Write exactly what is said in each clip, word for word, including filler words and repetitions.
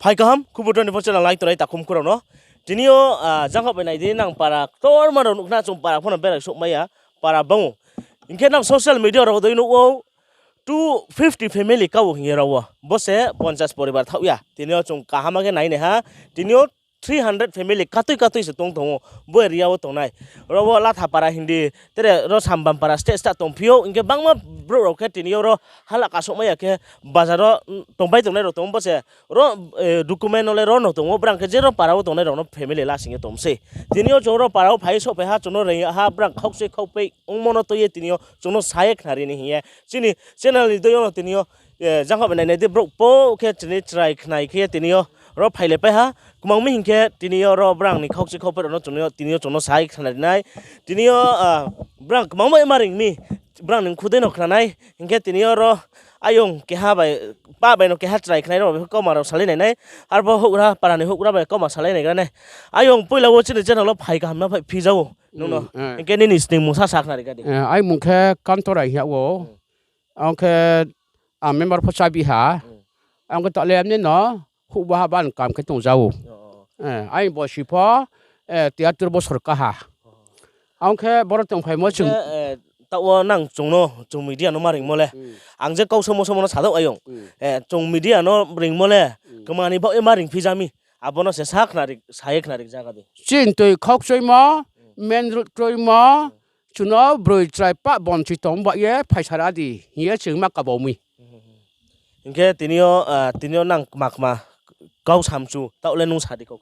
Phai kaham, Khubor twenty-four channel nai tongnai takhum khurao no. Tini yo, ah, jangkhaoh bai nai di, nang para ktorma rao nuh khna, chung para pho no berai souhmai ya, para bang ou. Hing khe nang social media rao dei nuh ou, two fifty family ka ou hing ye rao wo. Bo se ponchas poribar thaoh ya. Tini yo chung kaham khe nai nai ha. Tini yo three hundred family katui katui se tong tong ou. Bo area wo tongnai. Rao wo Lathapara hing di, tre ro Sambampara state state tongphi ou. Hing khe bangma brouh rao khe tini yo ro hala kasouhmai ya khe bazar wo tongpai tongnai rao tong ou. Bo se ro, eh, document no le ro no tong ou. Brang khe je ro para wo tongnai rao no family lasing ye tong sei. Tini yo chung ro para wo phai ye souhphai ha, chung no reing ya ha, brang khaukchoi khaukpei ongmo no tui ye tini yo chung no sa ye khnari ni hing ye. Chini channel ni dei yo no tini yo, eh, jangkhaoh bai nai nai di, brouh pho khe chini chrai khnai khe tini yo ro phailai pai ha. Kmang mi hing khe tini yo ro brang ni khaukchoi khaukpei rao no chung no, tini yo chung no sa ye khnari nai. Tini yo, ah, brang kmang bai ma reing mi, brang ni khudei no khna nai. Hing khe tini yo ro ayong keha bai, pa bai no keha chrai khnai rao bai kauma rao salai nai nai. Arpho houhgra, para ni houhgra bai kauma salai nai gra nai. Ayong poila wo chini channel wo phai kaham no phai phi ja ou. Nung no. Hing khe nini sningmung sa sa khnari kha di. Eh, aini mung khe Kantorai hing yag ou. Ang khe, ang member pho chábi ha. Ang khe taoh le mne no, houhba ha ban kam khe tong ja ou. Eh, aini bosi pho, eh, tiatur bosor ka ha. Ang khe boro tongphaimo chung. Taoh wo nang chung no, chung media no ma reingmo le. Ang je kau somo somo no sa dou ayong. Eh, chung media no reingmo le, kma ni baoh ye ma reingphi ja mi. Abo no se sa ye khnari ja kha di. Chini toi khaukchoimo, main road kroimo, chung no broi chrai pah bonchi tong ba ye phaisara di hing ye chung ma kabau mi. Hing khe tini yo, ah, tini yo nang kma kma kau samchu, taoh le nung sa di kau.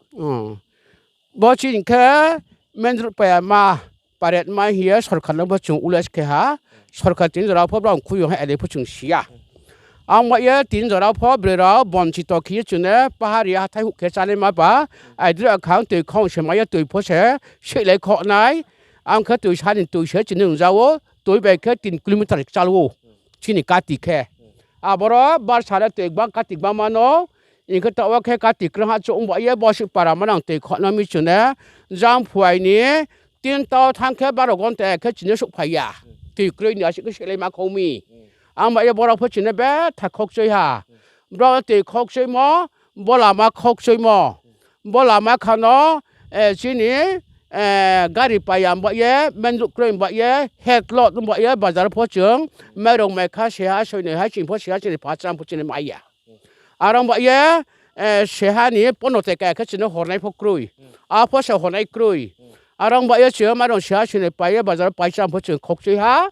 Bo chini khe main road paiya ma, paret ma hing ye sorkar no pho chung ules khe ha, sorkar tini jora pho brao khui yo ha, ele pho chung si ya. Ang ba ye tini jora pho broi rao bonchi to khe ye chung ne pahari hathái huh khe chánaima ba, aidroih akhang toi khong se mai ye toi pho se, sehlai khoh nai, ang khe toi sa ni toi se chini nung ja ou, toi bai khe tin kilometer kchal ou, chini kati khe. Aboro barsa le toi gbang kati gbangma no, hing khe taoh wo khe kati kroi ha chung ba ye bosi para manang toi khoh no mi chung ne, jang phuai ni, tin tao thanng khe baro gonta khe chini souhphai ya. Toi kroi ni asuh khe sehlai ma khou mi. Ang ba ye boro pho chini betha khaukchoi ha. Brao toi khaukchoimo, bo lama khaukchoimo. Bo lama kha no, eh, chini, eh, gari paiya ba ye, main road kroi ba ye, headload ba ye, bazar pho chung, mairong mai kha seha soinoi hai ching pho seha chini pha cham pho chini mai ya. Arong ba ye, eh, seha ni pono te kaya khe chini hornai pho kroi. A pho se hornai kroi. Arong ba ye chung mairong seha soinoi pai ye, bazar pai cham pho chung khaukchoi ha.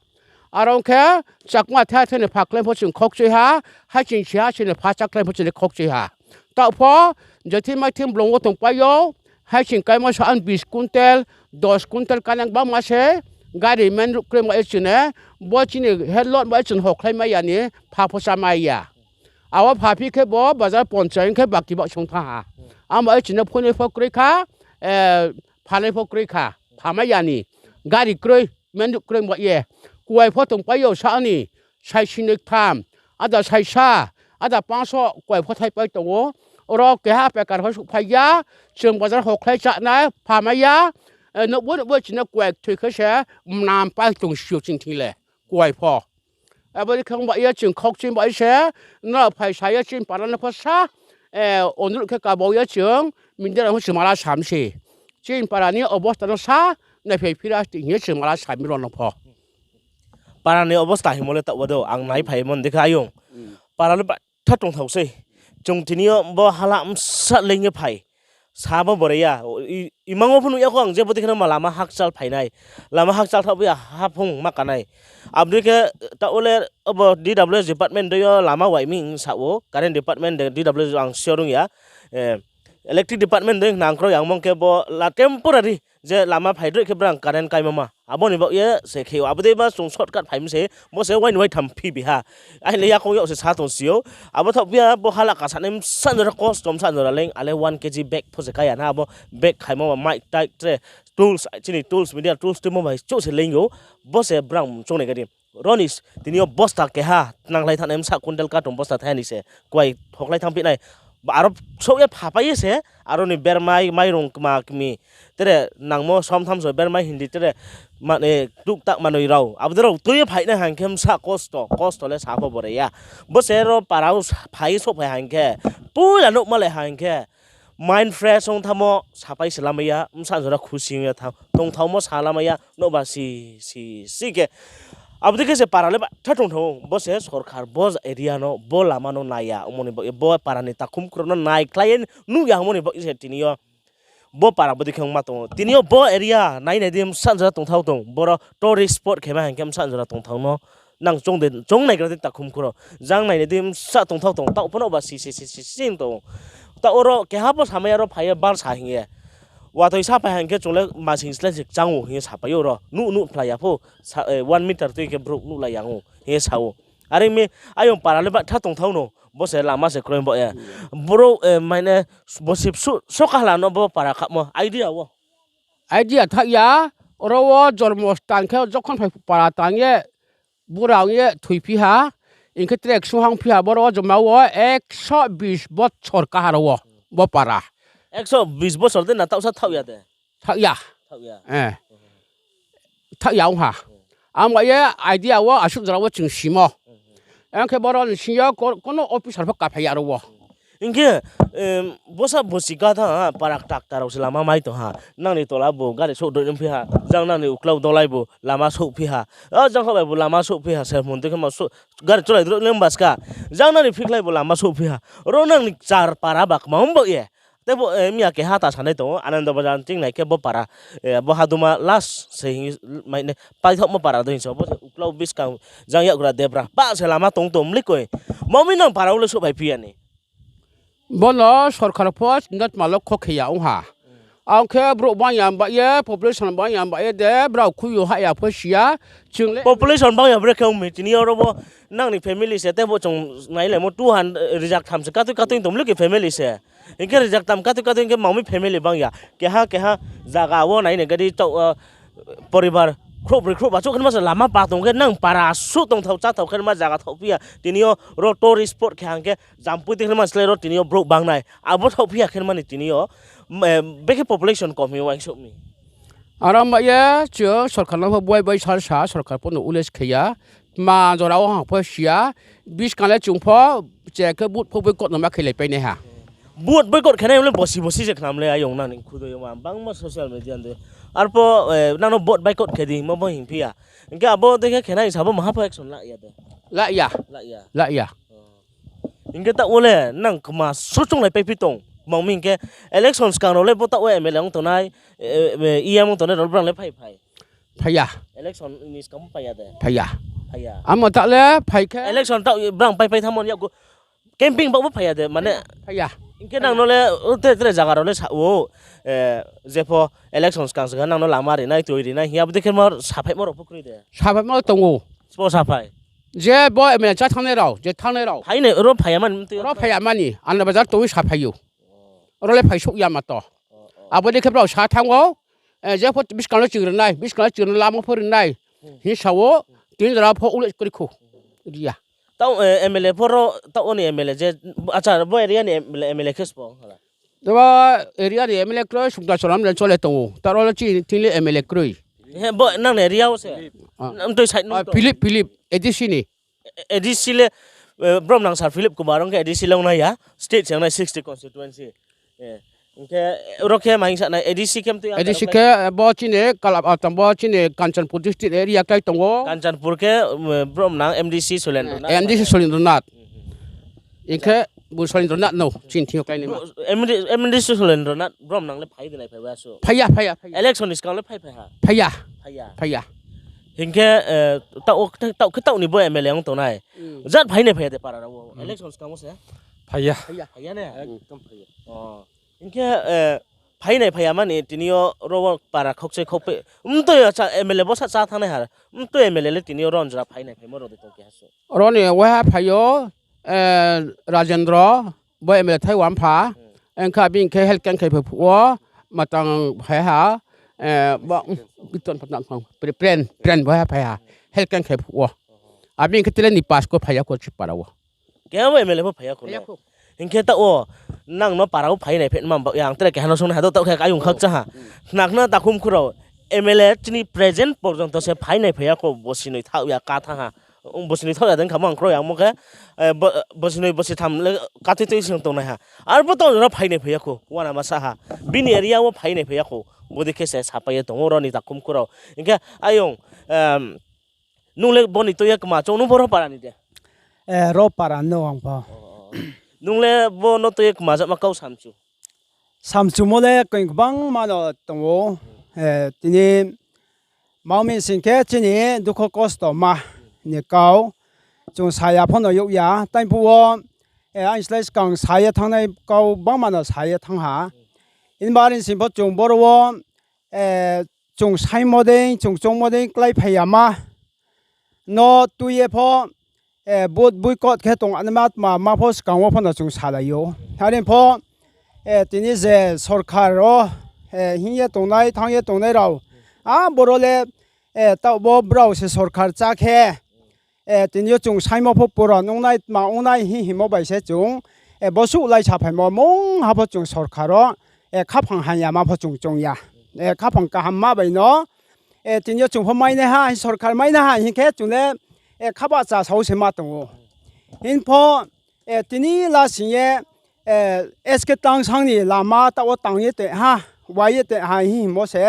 Arong khe chakma the the ni pha klái pho chung khaukchoi ha, hai ching seha chini pha chá klái pho chini khaukchoi ha. Taoh pho, je thing mai thing blong wo tongpai ou, hai ching kaimo sa an bis kuntel, dos kuntel kanang bangma se, gari main road kroi ba ye chini, bo chini headload ba ye chung hokhlai mai ya ni, pha pho chá mai ya. Abo pha phi khe bo bazar ponchai khe baki baoh song thanng ha. Ang ba ye chini phonai pho kroi kha, eh, phanai pho kroi kha, pha mai ya ni. Gari kroi, main road kroi ba ye. Kuai pho tongpai ou sa ni, sai sinoi ktham, ada saisa, ada panso kuai pho thaipai tong ou. Oro keha pekar pho souhphai ya, chung bazar hokhlai chánai, pha mai ya, eh, nouhbo nouhbo chini kuai kthoi khe se, mnam pai tong si ou chini thing le, kuai pho. Abo ni khe ong ba ye chung khaukchoi ba ye se, nrao phai sa ye chini para no pho sa, eh, onruh khe kabau ye chung, media rao pho chung mala sam se. Chini para ni obosta no sa, naiphai phira ti hing ye chung mala sa mi rao no pho. Para ni obosta hingmo le taoh wo do, ang naiphaimo ni dei khe ayong. Para le batha tongthao sei. Chung tini yo bo hala bsa leing ye phai. Sa bo bore ya. Imang wo pho nuh ya kho ang je bo dei khe no ma lama hakchal phainai. Lama hakchal thaoh bo ya haphung ma kanai. Abo dei khe taoh wo le abo D W S department dei yo lama wai mi hing sa ou. Current department de D W S ang sure ong ya. Electric department dei nang kroi ang mong khe bo la temporary je lama phai droih khe brang current kaima ma. Abo ni baoh ye se khe ou. Abo dei ba chung shortcut phai mi se. Bo se waini waitham phi bi ha. Aini le yakoung yag se sa tong si ou. Abo thaoh phi ya bo hala kasanai bsa jora kosto bsa jora leing ale one K G bag pho se kaya na abo bag khaimo ba mic tight tre tools, chini tools, media tools tuimo bai chouh se leing ou. Bo se brang choungnai kadi. Ro ni tini yo bosta keha tnangkhlai thanngnai bsa kuntel katong bosta thaiha ni se kuai hokhlai thanngphi nai. Aro souh ye phapai ye se, aro ni bermai, mairung kma kmi, tere nangmo somtham so bermai hindi tere, mane, tuktak manoi rao. Abo de rao tui ye phainai hang khe bsa kosto, kosto le sa pho bo re ya. Bo se ro para wo sa-, phai ye souhphai hang khe, poila nouh malai hang khe, mind fresh ong thamo, sapai se lamai ya, bsa jora khusi ong ya tha-, tongthaomo sa lamai ya, nouhba si, si, si khe. Abo dei khe se para le batha tongthao, bo se sorkar bo area no, bo lama no nai ya, omo ni bo, bo para ni takhum khro no naikhlai ye nuh ya, omo ni bo se tini yo. Bo para bo dei khe ongma tong ou. Tini yo bo area nai nai di bsa jora tongthao tong, boro tourist spot khe ma hang khe bsa jora tongthao no. Nang chung de, chung naigra di takhum khro. Jang nai nai di bsa tongthao tong, taoh pho nouhba si, si, si, si, si tong ou. Taoh oro keha pho samai ya ro phai ye bar sa hing ye. Watoi sa phai hang khe chung le masing slái se kchang ou hing ye sapai ou ro. Nuh, nuh phlai ya pho, sa-, eh, one meter tui khe brouh nuhlai ya ou hing ye sa ou. Are ong mi, ayong para le batha tongthao no, bo se lama se kroi bo ye. Brouh, eh, mane, bo sip su-, sokahla no bo para khamo, idea wo. Idea thaoh ya, oro wo jormo tang khe jokhon phai para tang ye, bura ong ye thoiphi ha, hing khe tre ksu hangphi ha, boro wo joma wo ekso bis bosor kaha ro wo, bo para. Ekso bis bosor de na taohsa thaoh ya de? Thaoh ya. Thaoh ya. Eh. Thaoh ya ong ha. Ang bai ye idea wo asuh jora wo chung simo. Ang khe boro ni sing yo ko-, kono officer pho kaphai ya ro wo. Hing khe, em, bosa bosi gatha ha, para ktak ta rao se lama mai tong ha. Nang ni tola bo gari souh doi nung phi ha. Jang nang ni uklau dolai bo lama souhphi ha. O jang kha bai bo lama souhphi ha. Se hmun tui khe ma souh, gari cholai dro nung baska. Jang nang ni phikhlai bo lama souhphi ha. Ro nang ni char para ba kma ong bo ye. Tei bo, eh, miya keha ta sanai tong ou, Anando Bazar ching nai khe bo para, eh, bo haduma last se hing, mai ne, paithaohmo para do hing sa, bo se uklau buskang jang yakgra debra, pa se lama tong tong mlikoi. Mami nang para wo le souhphai phi ya ni. Bono sorkar pho not malo kho khe ya ong ha. Ang khe brouh bang ya ba ye, population bang ya ba ye de, brao khui yo ha ya pho si ya, chung le population bang ya bre khe ong mi, tini yo ro bo nang ni family se, tei bo chung nailaimo two hundred, rijak tham se katui katui tong mlikoi family se. Hing khe rijak tham katui katui hing khe mami family bang ya. Keha keha zaga wo nai nai gadi taoh, ah, poribar khrouhbroi khrouhba chouh khe ma se lama pa tong khe nang para suh tongthao cháthao khe ma zaga thaohphi ya. Tini yo ro tourist spot khe hang khe Jampui tei khe ma slái ro tini yo brouh bang nai. Abo thaohphi ya khe ma ni tini yo, mm, eh, bekhe population kom hing uaingsouh mi. Aro ma ye, chung sorkar no pho bai bai sal sa, sorkar pho no ules khe ya. Tma jora wo ha pho si ya, buskang le chung pho, che khe vote pho boycott no ma khe lai pai nai ha. Vote boycott khe nai le bosi bosi se khnam le ayong nang ni khudo yo ma bangma social media de. Arpho, eh, nang no vote boycott khe di hingmo bo hing phi ya. Hing khe abo dei khe khe nai sa bo maha pho action la ya de. La ya. La ya. La ya. Hing khe taoh wo le nang kma suh chounglai pai phi tong. Kma mi hing khe election skang rao le bo taoh wo M L A ong tongnai, eh, eh, E M ong tongnai rao le brang le phai phai. Phai ya. Election ni skang phai ya de. Phai ya. Phai ya. Amo taoh le phai khe. Election taoh brang pai pai thanngmo ni yakgu camping baoh bo phai ya de, mane. Phai ya. Hing khe nang no le, o, tre tre zaga rao le sa ou, eh, jepho election skang skang nang no lama ri nai, tui ri nai hing ya, abo dei khe ma saphaimo rao pho kroi de. Saphaimo tong ou. Sbo saphai. Je bo M L A chá thanngnai rao, je thanngnai rao. Phai nai, oro phai ya mani, mtui oro phai ya mani, Anando Bazar tongwi saphai ou. Oro le phaisouh ya ma to. Abo dei khe brao sa thanng ou, eh, jepho buskang le ching ri nai, buskang le ching ri lama pho ri nai. Hing sa ou, tini jora pho ules kri khou. Ri ya. Taoh, eh, M L A pho ro, taoh ni M L A je, acha, bo area ni M L A, M L A khe sbo, hala. Bo area ni M L A kroi, Sumta Cholam le chole tong ou. Taoh ro le chini, tini le M L A kroi. He, bo nang ni area wo se? Ah. Mtui side no Ah, to? Philip, Philip, A D C ni. A D C le, eh, brom nang sir Philip Kumar ong khe A D C le ong nai ya, state se ong nai sixty constituency. Eh, hing khe, eh, oro khe ma hing sa nai, A D C khe mtui A D C khe, eh, bo chini Kalap, ah, tang bo chini Kanchanpur district area klái tong ou. Kanchanpur khe, um, eh, brom nang M D C Sulendranath. Eh, M D C Sulendranath. Hing khe, bo Sulendranath no, chini thing yo klái nai ma. M D, M D C Sulendranath, brom nang le phai de nai phai ba so. Phai ya, phai ya, phai ya. Election ni skang le phai phai ha? Phai ya. Phai ya. Phai ya. Hing khe, eh, taoh, taoh khe taoh ni bo M L A ong tongnai. Hmm. Jat phai nai phai ya de para rao wo? Hmm. Election skang wo se? Phai ya. Phai ya. Phai ya ne? Ekdom phai ya. Oh. Hing khe, eh, phai nai phai ya mani tini yo ro wo para khokchai khokphi. Mtui yo cha M L A bo sa chá thanngnai ha. Mtui M L A le tini yo ro njora phai nai phaimo rao de tong khe ha so. Ro ni waiha phai ou, eh, Rajendra, bo M L A thai wampha. Hmm. Engkha bini khe health camp khe phai phuh wo, matang phai ha, eh, bo, Biton Patna phang, Pre-, Pren, Pren bo ha phai ha, health camp khe phuh wo. Abi hing khe tele ni pass kho phai ya kho Tripura wo. Keha bo M L A pho phai ya kho Phai ya ne? Kho. Hing khe taoh wo nang no para wo phai nai phaima baoh ye ang tre keha no sung nai ha do, taoh khe ayong khakchang ha. Khna khna takhum khurao M L A chini present porjonto se phai nai phai ya khou, bo sinoi thaoh ya, ka thanng ha. Bo sinoi thaoh ya dei khamo ang kroi, ang mo khe, bo sinoi bo sitham le kathoi tui sing tongnai ha. Arpho taoh no phai nai phai ya khou, uana ma sa ha. Bini area wo phai nai phai ya khou. Bodei khe se sapai ye tong ou ro ni takhum khurao. Hing khe ayong, nung le bo ni tui ye kma chong, nung pho ro para ni de? Ro para no ang pho. Nung le bo no tui ye kma jama kau samchu? Samchumo le koi gbangma no tong ou. Tini ma mi sing khe chini dukho kosto ma ni kau chung sa ya pho no youh ya. Taiphuh wo, ang slái skang sa ye thanngnai kau gbangma no sa ye thanng ha. Himba are sing pho chung boro wo, chung saingmo dei, chung choungmo dei kláiphai yama no tui ye pho, vote boycott khe tongnaima tma ma pho skang wo pho no chung salai ou. Are pho, tini je sorkar wo, hing ye tongnai, thanng ye tongnai rao, a boro le, taoh bo brao se sorkar chá khe, tini yo chung saingmo pho puron ongnai, tma ongnai hing hingmo bai se chung, bo suh lai saphaimo mungha pho chung sorkar wo, khaphang hamyama pho chung choung ya. Khaphang kahamma bai no, tini yo chung pho mainaiha, sorkar mainaiha hing khe chung le, khabahcha sao se ma tong ou. Hing pho, tini lasing ye, S K Tlangsang ni lama taoh wo tang ye te ha, wai ye te ha hing hingmo se,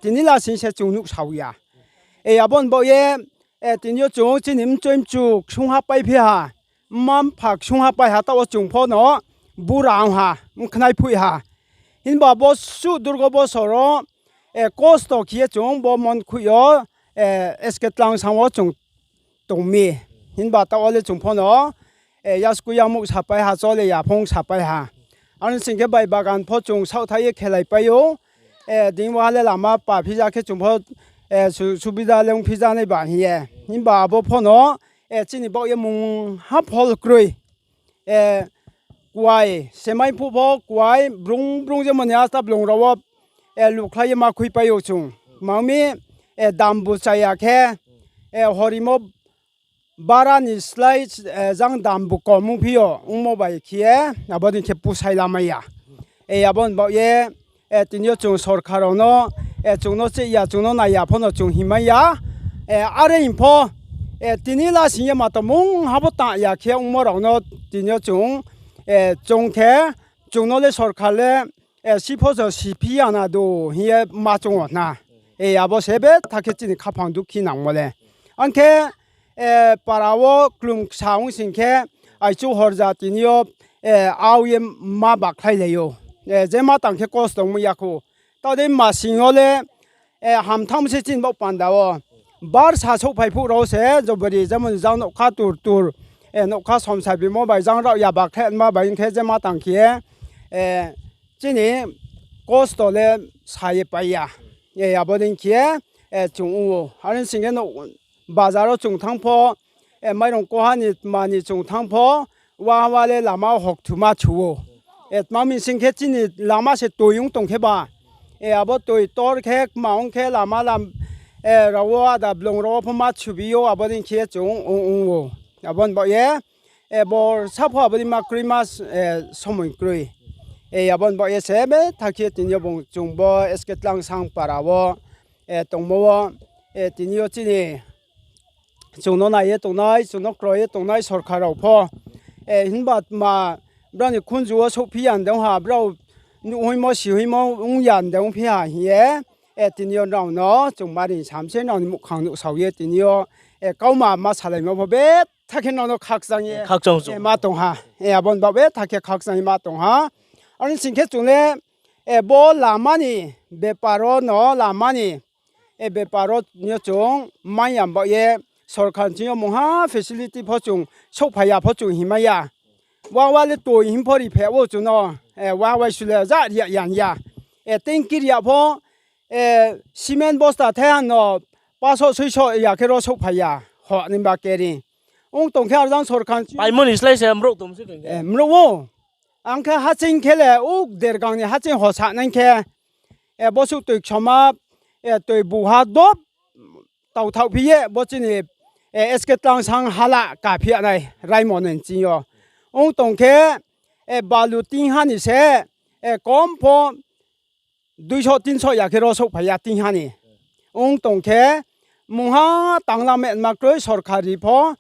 tini lasing se chung nuhsao ya. Abo ni baoh ye, tini yo chung chini mchoi mchu ksungha paiphi ha, mma mpha ksungha pai ha, taoh wo chung pho no bura ong ha, mkhnai phoih ha. Himba bo suh durgo bosor wo, kosto khe ye chung bo mon khuih yo, S K Tlangsang wo chung tong mi. Himba taoh wo le chung pho no, yasku yangmuh sapai ha, chole yaphong sapai ha. Are sing khe bai bagan pho chung saohthaih ye khelaipai ou. Ding wa le lama pa phiza khe chung pho, subida le ongphi ja nai ba hing ye. Himba abo pho no, chini baoh ye mungha phol kroi. Kuai, semai phuh pho kuai, brung brung jemon ni asta blung rao wo, lukhlai ye ma khuipai ou chung. Tma ong mi, dambu chaya khe, horimo bara ni slái, jang dambu kom ongphi yo, ongmo bai khe ye, abo dei khe pusai lamai ya. Abo ni baoh ye, tini yo chung sorkar rao no, chung no cheh ya, chung no nai ya pho no chung hingmai ya. Are hing pho, tini lasing ye mato mungha pho tang ya khe ongmo rao no tini yo chung, chung khe, chung no le sorkar le, si pho so siphi ya na do hing ye ma choung wo na. Abo se betha khe chini khaphang dukhi nangmo le. Ang khe, para wo klum ksa ong sing khe, aichu horja tini yo, ao ye ma bakhlailai ou. Je ma tang khe kosto ongmai ya khou. Taoh dei masing yo le, hamtham se chini baoh panda wo. Bar sa souhphai phuh rao se, jobori jemon jang nougkha tur tur, nougkha somsa bimo bai jang rao ya bakhlai ma bai ong khe je ma tang khe, chini kosto le sa ye pai ya. Abo dei khe, chung ong ou. Are sing khe no bazar wo chung thanng pho, mairong koha ni tma ni chung thanng pho, wa wa le lama hokthu ma chu ou. Tma mi sing khe chini lama se toi ong tong khe ba. Abo toi tor khe kma ong khe lama lam, rao wo ada blung rao wo pho ma chubi ou, abo dei khe chung ong ou. Abo ni baoh ye, borsa pho abo dei ma kroi ma, somoi kroi. Abo ni baoh ye se betha khe tini yo bung chung bo S K Tlangsang para wo, tongmo wo, tini yo chini chung no nai ye tongnai, chung no kroi ye tongnai sorkar rao pho. Himba tma brao ni khunju wo souhphi ya de ong ha, brao nuhhoimo sihoimo ong ya de ongphi ha hing ye, tini yo nrao no chung mari sam se nrao ni muhkhang nuhsao ye tini yo, kauma ma salaimo pho betha khe nrao no khakchang ye, ma tong ha. Abo ni baoh betha khe khakchang ye ma tong ha. Are sing khe chung le, bo lama ni bepar wo no lama ni, bepar wo yo chung mai ya baoh ye sorkar ni thing yo mungha facility pho chung souhphai ya pho chung hingmai ya. Wa wa le toi hing pho ri phe ou chung no, wa wa su le ja ri ya ya. Tengki ri ya pho, cement bosta thaiha no paso soiso ya khe ro souhphai ya, ho ni ba keri. Ong tong khe arjang sorkar ni thing paimo ni slái se mrouh tong se khe. Mrouh ou. Ang khe hacheing khe le, uk dergang ni hacheing hosa nai khe, bosuh toi ksoma, toi buha dop, tau thaohphi ye, bo chini, S K Tlangsang hala kaphi ya nai, raimo ni thing yo. Ong tong khe, balu tingha ni se, kom pho duiso tinso ya khe ro souhphai ya tingha ni. Ong tong khe, mungha tangla metma kroi sorkari pho,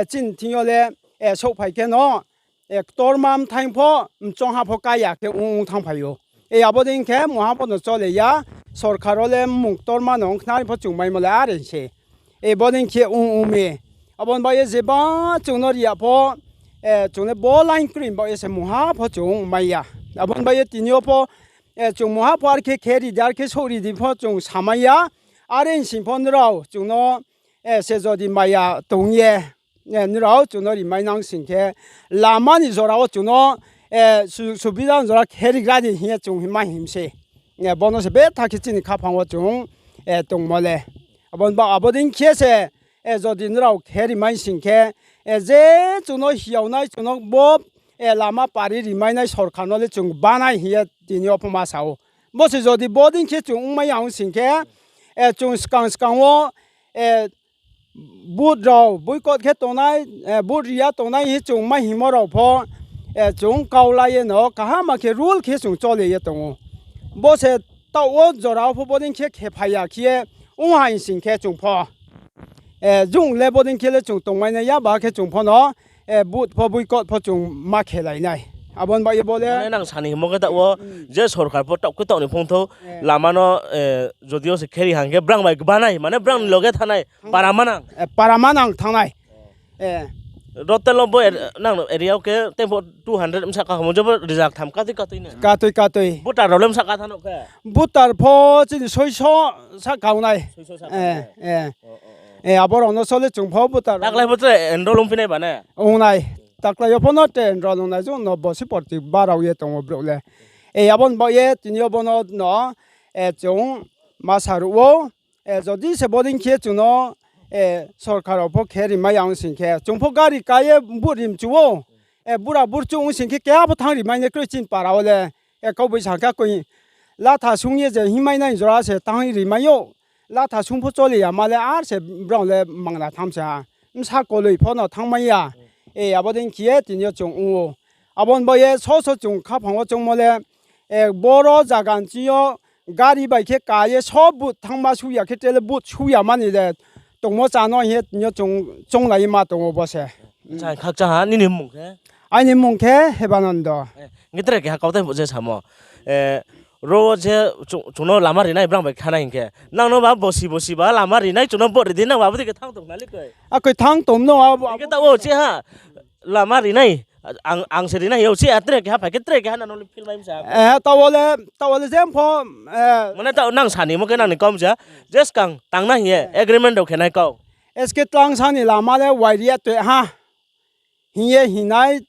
chini thing yo le, souhphai khe no, ktorma mthaing pho, mchongha pho kái ya khe ong ong thanngphai ou. Abo dei khe mungha pho no chole ya, sorkar wo le mmung ktorma no ong khnari pho chung maimo le are se. Bo dei khe ong ong mi. Abo ni baoh ye jeba chung no ri ya pho, chung le bo line kroi ni baoh ye se mungha pho chung mai ya. Abo ni baoh ye tini yo pho, chung mungha pho are khe khe ri di, are khe souh ri di pho chung samai ya. Are sing pho nrao chung no, se jodi maya tong ye, nrao chung no rimai nang sing khe, lama ni jora wo chung no, subida ni jora khe rigra di hing ye chung ma hing mi se. Bo no se betha khe chini khaphang wo chung tongmo le. Abo ni baoh abo dei khe se, jodi nrao khe rimai sing khe, je chung no hiyaunai chung no bo, lama pari rimai nai sorkar no le chung banai hing ye tini yo pho ma sa ou. Bo se jodi bo dei khe chung ongmai ya ong sing khe, chung skang skang wo, vote rao boycott khe tongnai, vote ri ya tongnai hing chung mai hingmo rao pho, chung kau la ye no kaham khe rule khe chung chole ye tong ou. Bo se taoh wo jora wo pho bo dei khe khe phai ya khe ye ong hai sing khe chung pho, jung le bo dei khe le chung tongmai nai ya ba khe chung pho no, vote pho boycott pho chung ma khelai nai. Abo ni baoh ye bo le mane nang sa ni hingmo khe taoh wo, je sorkar pho taoh khe taoh ni phung thou, lama no, jodi yo se khe ri hang khe brang bai gba nai, mane brang ni loge thanng nai, para manang. Para manang thanng nai. Ro telo bo nang area wo khe tei pho two hundred bsa ka homo, jebo rijak tham katui katui no. Katui katui. Voter rao le bsa ka thanng no khe? Voter pho chini soiso sa kau nai. Abo rao no sole chung pho voter rao. Taklai pho tre enroll ongphi nai ba ne? Ong nai. Taklai yo pho no tre enroll ong nai, jung no bosi porti barao ye tong ou brouh le. Abo ni baoh ye tini yo bo no no, chung ma saruh ou. Jodi se bo dei khe chung no, sorkar rao pho khe rimai ya ong sing khe, chung pho gari ka ye vote ri mchu ou. Bura burchu ong sing khe keha pho thanng rimai nai kroi chini para wo le. Kau bai sa khe koi latha sung ye je hingmai nai jora se thanng rimai ou. Latha sung pho chole ya ma le ar se brao le mangna tham se ha. Bsa koloi pho no thanngmai ya. Abo dei khe ye tini yo chung ong ou. Abo ni baoh ye so so chung khaphang wo choungmo le, boro zaga ni ching yo gari bai khe ka ye so vote thanngma su ya khe tre le vote su ya ma ni le tongmo chá no hing ye tini yo chung chounglai ye ma tong ou bo se. Khakchang ha, nini mmung khe? Aini mmung khe Hebanando. Hing khe tre keha kau tei bo je samo. Ro wo je chung no lama ri nai brang bai kha nai hing khe, nang no ba bosi bosi ba lama ri nai chung no vote ri di nang ba abo dei khe thanng tong na le koi. Akoi thanng tong no. Hing khe taoh wo che ha, lama ri nai, ang se ri nai ou che ha, tre keha phai khe tre keha nang no le phil mai msa. Taoh wo le, taoh wo le je pho, mane taoh nang sa ni mo khe nang ni kau msa, je skang tang na hing ye agreement rao khe nai kau. S K Tlangsang ni lama le wai ri ya toi ha hing ye hing nai,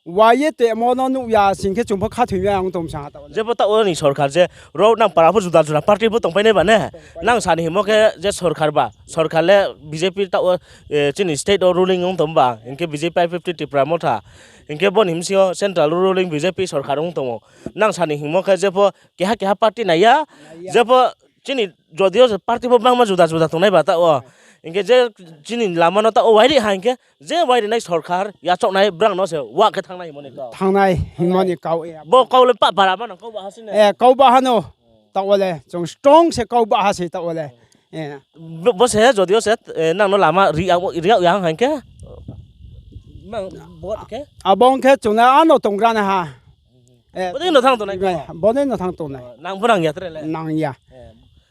wai ye toimo no nuh ya sing khe chung pho khathoi ya ong tong sa ha taoh wo le. Jepho taoh wo ni sorkar je, ro nang para pho juda juda party pho tongpai nai ba ne? Nang sa ni hingmo khe je sorkar ba, sorkar le B J P taoh wo, chini state wo ruling ong tong ba, hing khe B J P I P F T Tipra Motha, hing khe bo ni bsing yo central ruling B J P sorkar ong tong ou. Nang sa ni hingmo khe jepho keha keha party nai ya, jepho chini jodi yo se party pho bangma juda juda tongnai ba taoh wo. Hing khe je chini lama no taoh wo wai ri ha hing khe, je wai ri nai sorkar yachaoh nai brang no se wah khe thanng nai hingmo ni kau. Thanng nai hingmo ni kau. Bo kau le pa para manang kau ba ha si ne? Kau ba ha no. Taoh wo le chung strong se kau ba ha se taoh wo le. Bo se jodi yo se, nang no lama ri yag ya hing khe, abo ong khe chung le ano tonggra nai ha. Bodei no thanng tongnai. Bodei no thanng tongnai. Nang pho nang ya tre le? Nang ya.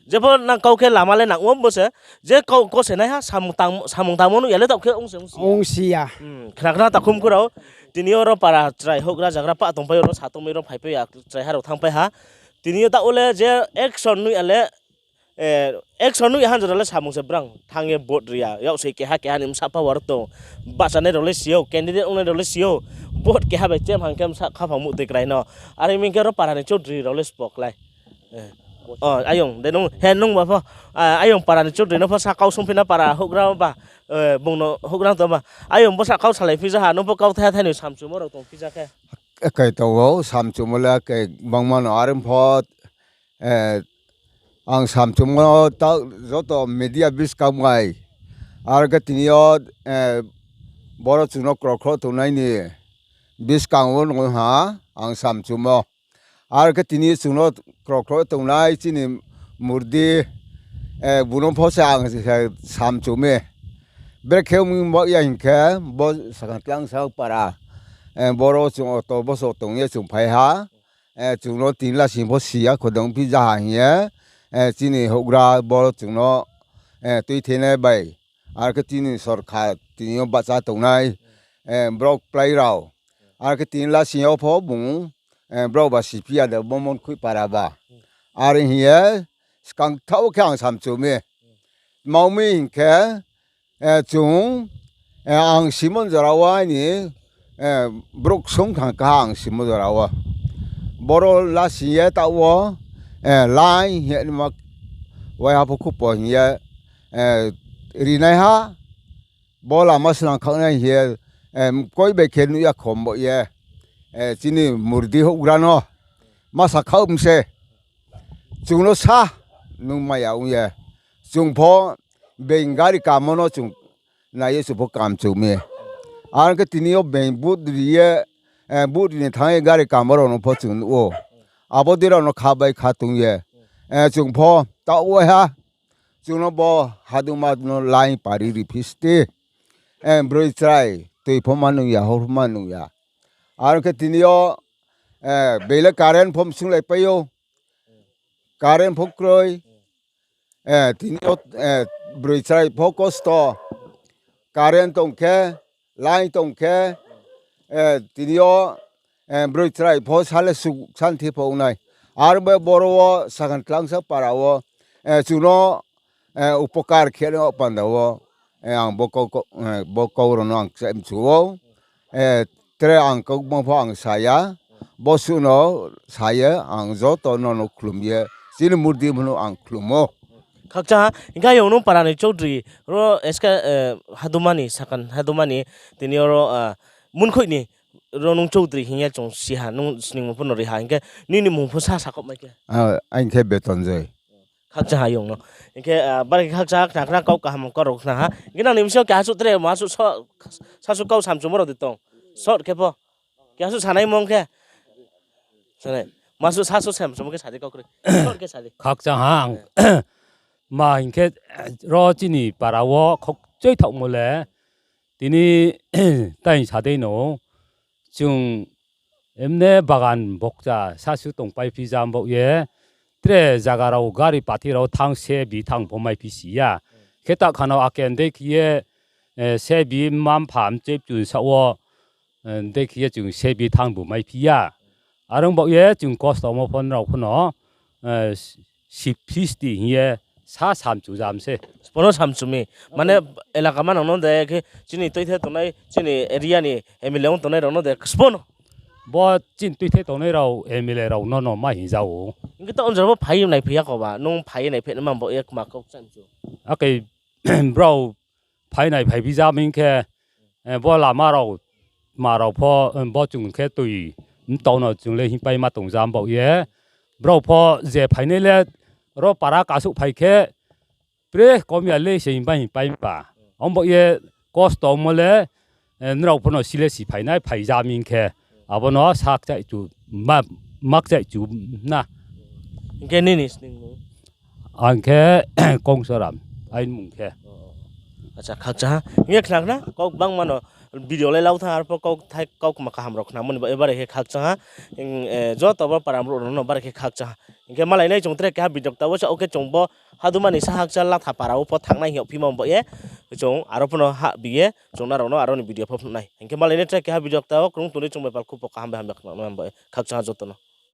Jepho nang kau khe lama le nang ou bo se, je kau kau se nai ha, samung tangmo nuh ya le taoh khe ong se ong si ya. Khna khna takhum khe rao, tini yo ro para chrai houhgra zagra pah tongpai yo, ro sa tongmai ro phaipai ya, chraiha rao thanngpai ha. Tini yo taoh wo le je action nuh ya le, action nuh ya ha jora le samung se brang thanng ye vote ri ya, yaksoi keha keha ni bsa power tong, bahchanai rao le si ou, candidate ongnai rao le si ou, vote keha bai chem hang khe bsa khaphang muhtoi krai no. Are mi khe ro para ni choudri rao le sbo klái. Ayong de nung, he nung ba pho, ayong para ni choudri no pho sa kau sungphi na para houhgra ba, bung no houhgra tong ba. Ayong bo sa kau salai phi ja ha, nung pho kauthai thai ni samchumo rao tong phi ja khe. Khe tong ou, samchumo le khe bangma no are pho, ang samchumo ta joto media buskang bai, are khe tini yo, boro chung no krokhro tongnai ni buskang wo nung ha ang samchumo. Are khe tini chung no krokhro tongnai chini murdi, bung no pho se ang samchu mi. Brekhe ong mi bo ya hing khe, bo Sakhantlang sa para, boro chung auto boso tong ye chung phai ha. Chung no tini lasing pho si ya khodong phi ja ha hing ye, chini houhgra bo chung no tuithenai bai, are khe chini sorkar tini yo bahcha tongnai, brao klái rao, are khe tini lasing yo pho bung, brao ba siphi ya de bo Monkhoih para ba. Are hing ye skang thaoh khe ang samchu mi. Tma ong mi hing khe, chung, ang simo jora wo aini, brouh ksung thang kha ang simo jora wo. Boro lasing ye taoh wo, line hing ye nima waiha pho khupo hing ye, rinaiha, bo lama snang khaoh nai hing ye, mkoih bai khe nuh ya khom bo ye, chini murdi houhgra no ma sa khaoh mi se. Chung no sa, nung maya ong ye. Chung pho being gari kamo no chung nai ye chung pho kamchu mi. Are khe tini yo being vote ri ye, vote ri ni thanng ye gari kamo rao no pho chung nuh ou. Abo dei rao no kha bai kha tong ye, chung pho taoh waiha, chung no bo haduma no line pari ri phi sdi. Broi chrai, tui pho ma nung ya, hor pho ma nung ya. Are khe tini yo, being le current pho msunglaipai ou. Current pho kroi. Tini yo, broi chrai pho kosto. Current tong khe, line tong khe, tini yo, broi chrai pho sa le suk santhi pho ong nai. Are bo boro wo Sakhantlang sa para wo, chung no, upokar khe nai panda wo, ang bo kau rao no ang kchai mchu ou. Tre ang kaukma pho ang sa ya, bo suh no sa ye ang joto no no khlum ye, chini murdi pho no ang khlum ou. Khakchang ha, hing khe ayong nung para ni choudri, ro eska, haduma ni, Sakhant haduma ni, tini yo ro, Monkhoih ni, ro nung choudri hing ye chung si ha, nung sningmo pho no ri ha, hing khe nini mung pho sa sakhouh mai khe. Ang khe Betonjoy. Khakchang ha ayong no. Hing khe, bare khe khakchang ha, khna khna kau kaham kau rao khna ha. Hing khe nang ni bsing yo keha suh tre, ma suh so, sa suh kau samchumo rao de tong. Short khe pho. Keha suh sanai mong khe. Ma suh sa suh samchumo khe sa di kau kroi. Short khe sa di. Khakchang ha ang. Ma hing khe, ro chini para wo khokchoi thaohmo le, tini tai sa dei no, chung emne bagan bokcha sa suh tongpai phi jam baoh ye, tre zaga rao gari pathi rao thanng se bi thanng pho maiphi si ya. Khe ta khano aken dei khe ye, se bi mma-mpha mchepchun saoh wo, dei khe ye chung se bi thanng bu maiphi ya. Are ong baoh ye chung kosto mo pho nrao pho no, siphi sdi hing ye sa samchu jam se. Sbo no samchu mi. Mane elaka manang no de khe chini tuithe tongnai, chini area ni M L A ong tongnai rao no de sbo no. Bo chini tuithe tongnai rao, M L A rao no no ma hing ja ou. Hing khe taoh onjora pho phai ye naiphai ya koba, nung phai ye naiphai nai ma baoh ye kma kau kchang chu. Akhe brao phai naiphai phi jam hing khe, bo lama rao, tma rao pho, bo chung khe tui mtao no chung le hingpai ma tong jam baoh ye. Brao pho je phainai le ro para kasuh phai khe, pre kom ya le se hingpai hingpai ba. Ong baoh ye kosto mo le, nrao pho no si le si phainai phai jam hing khe. Abo no sa kchai chu, ma kchai chu na. Hing khe nini sningmung? Ang khe Kongsoram, aini mung khe. Acha, khakchang ha. Hing khe khna khna, kau gbangma no video le lau thanng, arpho kau thai, kau kma kaham rao khnamo ni ba, bare khe khakchang ha. Joto bo para brouh rao no bare khe khakchang ha. Hing khe malai nai chung tre keha video kta wo se, okay, chung bo haduma ni sahakcha Latha para wo pho thanng nai hing yagphimo baoh ye. Chung aro pho no hahbi ye, chung nrao no aro ni video pho phnuh nai. Hing khe malai nai tre keha video kta wo krung tong di, chung bai pal khupo kaham bai hamya khna nai baoh ye. Khakchang ha joto no.